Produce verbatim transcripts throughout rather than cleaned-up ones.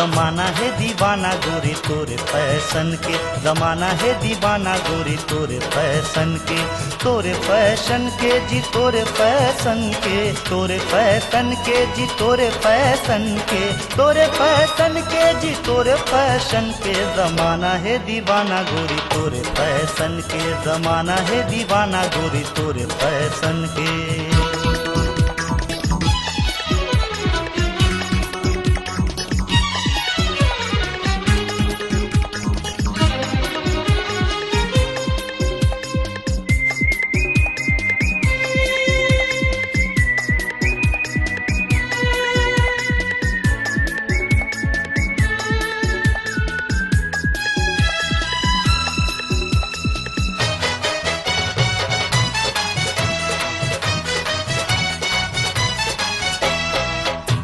जमाना है दीवाना गोरी तोरे फैशन के, जमाना है दीवाना गोरी तोरे फैशन के, तोरे फैशन के जी, तोरे फैशन के, तोरे फैशन के जी, तोरे फैशन के, तोरे फैशन के जी, तोरे फैशन के। जमाना है दीवाना गोरी तोरे फैशन के, जमाना है दीवाना गोरी तोरे फैशन के।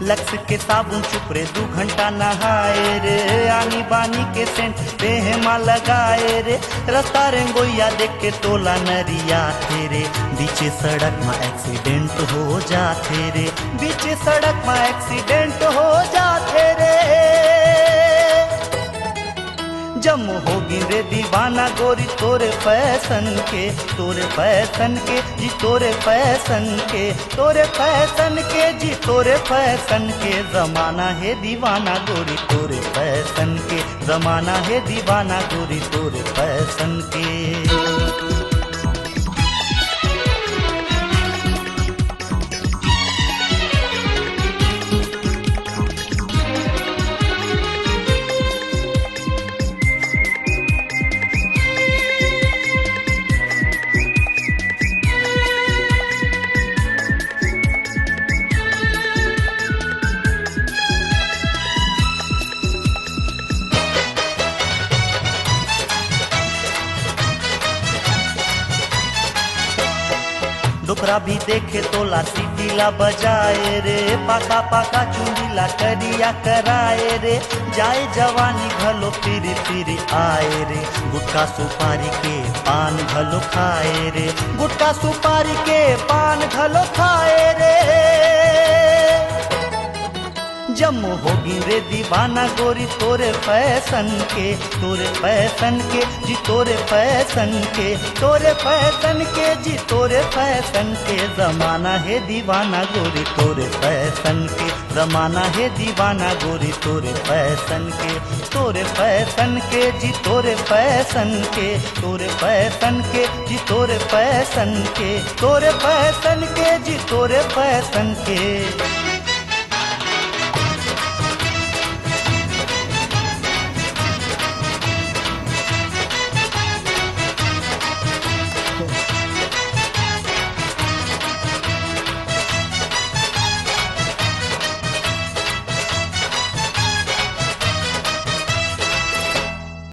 लक्स के साबुन चुपरे दू घंटा नहाए रे, आनी बानी के सेंट देह मा लगाए रे। रस्ता रेंगोइया देख के टोला नरिया थे रे, बीचे सड़क मा एक्सीडेंट हो जाथे रे, बीचे सड़क मा एक्सीडेंट हो जाथे रे। जम होगिन रे दीवाना गोरी तोरे फैशन के, तोरे फैशन के जी, तोरे फैशन के, तोरे फैशन के जी, तोरे फैशन के। जमाना है दीवाना गोरी तोरे फैशन के, जमाना है दीवाना गोरी तोरे फैशन के। डोकरा भी देखे तोला सीटी ला बजाए रे, पाका पाका चुंदी ला करिया कराए रे, जाए जवानी घलो फिरी फिरी आए रे। गुटखा सुपारी के पान घलो खाए रे, गुटखा सुपारी के पान घलो खाए रे। जम होगिन रे दीवाना गोरी तोरे फैशन के, तोरे फैशन के जी, तोरे फैशन के, तोरे फैशन के जी, तोरे फैशन के। जमाना है दीवाना गोरी तोरे फैशन के, जमाना है दीवाना गोरी तोरे फैशन के, तोरे फैशन के जी, तोरे फैशन के, तोरे फैशन के जी, तोरे फैशन के, तोरे फैशन के जी, तोरे फैशन के।